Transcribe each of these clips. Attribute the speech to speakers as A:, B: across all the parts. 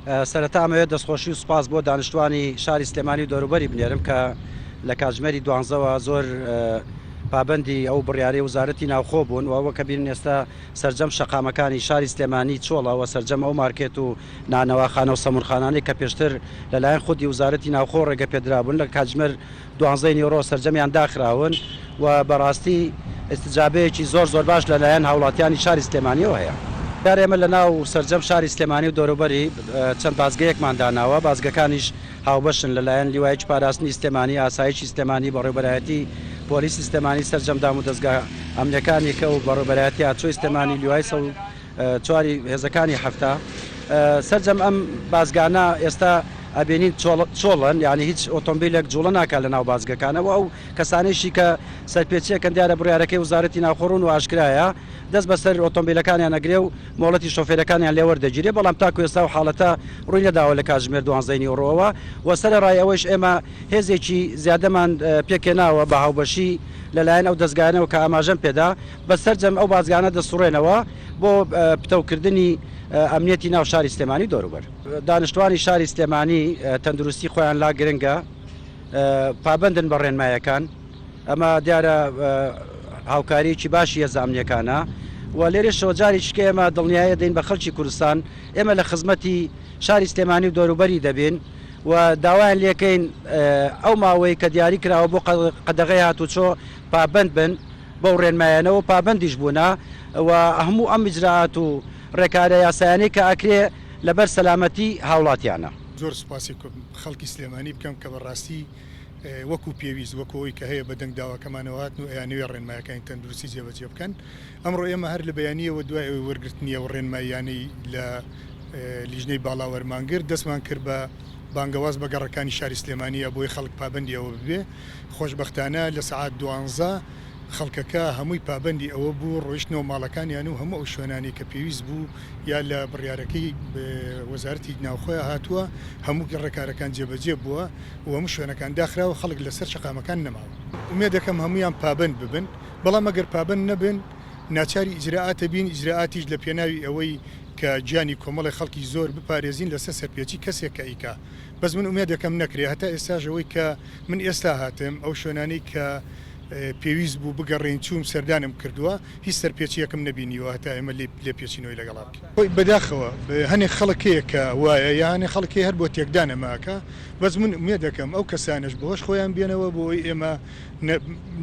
A: سەرەتا ئەمەوێت دەستخۆشی و سوپاس بۆ دانیشتوانی شاری سلێمانی و دەوروبەری بنێرم کە لە کاتژمێری دوانزەوە زۆر پابەندی ئەو بڕیارەی وەزارەتی ناوخۆ بوون و ئەوە کە بینن ئێستا سەرجەم شەقامەکانی شاری سلێمانی چۆڵە و سەرجەم ئەو مارکێت و نانەواخانە و سەمونخانانەی کە پێشتر لەلایەن خودی وەزارەتی ناوخۆ ڕێگەپێدرابوون لە کاتژمێر دوانزەی نیوەڕۆ سەرجەمیان داخراون و بەڕاستی ئیستجابەیەکی زۆر زۆر باش لەلایەن هاوڵاتیانی شاری سلێمانیەوە هەیە. دیارە ئێمە لەناو سەرجەم شاری سلێمانی و دەوروبەری چەند بازگەیەکمان داناوە، بازگەکانیش هاوبەشن لەلایەن لیوایەکی پاراستنی سلێمانی، ئاسایشی سلێمانی، بەڕێوبەرایەتی پۆلیسی سلێمانی، سەرجەم دامودەزگا ئەمنیەکانی کە و بەڕێوبەرایەتی هاتچۆی سلێمانی، لیوای 104 ی هێزەکانی 70. سەرجەم ئەم بازگانە ئێستا ئەبینین چۆڵن یانی هیچ ئۆتۆمبیلێک جوڵە ناکات لەناو بازگەکانەوە ئەو کەسانەیشی کە سەرپێچیەکەن دیارە بڕیارەکەی وزارەتی ناوخۆ ڕوون و ئاشکرایە دەست بەسەر ئۆتۆمبیلەکانیان ئەگرێ و مۆڵەتی شۆفێرەکانیان لێ وەردەگیرێ بەڵام تاکو ئێستا ئەو حاڵەتە ڕووی نەداوە لە کاتژمێر دوانزەی نیوەڕۆوە و سەرەڕای ئەوەیش ئێمە هێزێکی زیادەمان پێکهێناوە بە هاوبەشی لەلایەن ئەو دەزگایانەوە کە ئاماژەم پێدا بە سەرجەم ئەو بازگانە دەسوڕێنەوە بۆ پتەوکردنی ئەمنیەتی ناو شاری سلێمانی و دەوروبەر. دانیشتوانی شاری سلێمانی تەندروستی خۆیان لا گرنگە، پابەندن بە ڕێنمایەکان، ئەمە دیارە هاوکارییەکی باشی هێزە ئەمنییەکانە و لێرەشەوە جارێکی کە ئێمە دڵنیایی دەین بە خەڵکی کوردستان ئێمە لە خزمەتی شاری سلێمانی و دەوروبەری دەبین و داوایان لێکەین ئەو ماوەی کە دیاری کراوە بۆ قەدەغەی هاتوچۆ پابەند بن بەو ڕێنمایانە و پابەندیش بوونە و هەموو ئەم ئیجرائات و ڕێکارە یاسایانەی کە ئەکرێ لەبەر سەلامەتی هاوڵاتیانە.
B: زۆر سوپاسی خەڵکی سلێمانی بکەم کە بەڕاستی وەکو پێویست وەکو ئەوەی کە هەیە بەدەنگ داواکەمانەوە هاتن و ئەیانەوێ ڕێنمایەکانی تەندروستی جێبەجێ بکەن. ئەمڕۆ ئێمە هەر لە بەیانییەوە دوای ئەوەی وەرگرتنی ئەو ڕێنماییانەی لە لیژنەی باڵا وەرمانگرت دەستمان کرد بە بانگەواز بە گەڕەکانی شاری سلێمانییە بۆی خەڵک پابەندی ئەوە ببێ. خۆشبەختانە لە سەعات دوانزە خەڵکەکە هەمووی پابەندی ئەوە بوو، ڕۆیشتنەوە ماڵەکانیان و هەموو ئەو شوێنانەی کە پێویست بوو یا لە بڕیارەکەی وەزارەتی ناوخۆیا هاتووە هەموو ڕێکارەکان جێبەجێ بووە و هەموو شوێنەکان داخراوە، خەڵک لەسەر شەقامەکان نەماوە. ئومێد دەکەم هەموویان پابەند ببن، بەڵام ئەگەر پابەند نەبن ناچاری ئیجرائات دەبین، ئیجرائاتیش لە پێناوی ئەوەی کە گیانی کۆمەڵێک خەڵکی زۆر بپارێزین لەسەر سەرپێچی کەسێک کە ئەیکا. بەس من ئومێد دەکەم نەکرێ، هەتا ئێستاش ئەوەی کە من ئێستا هاتم ئەو شوێنانەی کە پێویست بوو بگەڕێین چووم سەردانم کردووە هیچ سەرپێچییەکم نەبینیوە هەتا ئێمە لێپێچینەوەی لەگەڵا بکەین. بەداخەوە هەنێک خەڵک هەیە کە وایە یا هەنێک خەڵک هەیە هەر بۆ تێکدان ئەمە ئەکا بەس من ئومێد دەکەم ئەو کەسانەش بەهۆش خۆیان بێنەوە بۆ ئەوەی ئێمە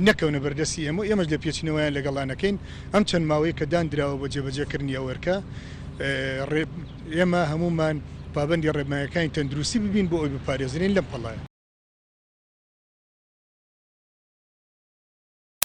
B: نەکەونە بەردەستی ئێمە و ئێمەش لێپێچینەوەیان لەگەڵا نەکەین ئەم چەند ماوەیە کە داندراوە بۆ جێبەجێکردنی ئەو ئەرکە ئێمە هەموومان پابەندی ڕێنماییەکانی تەندروستی ببین بۆ ئەوەی بپارێزرێین لەم پەڵایە.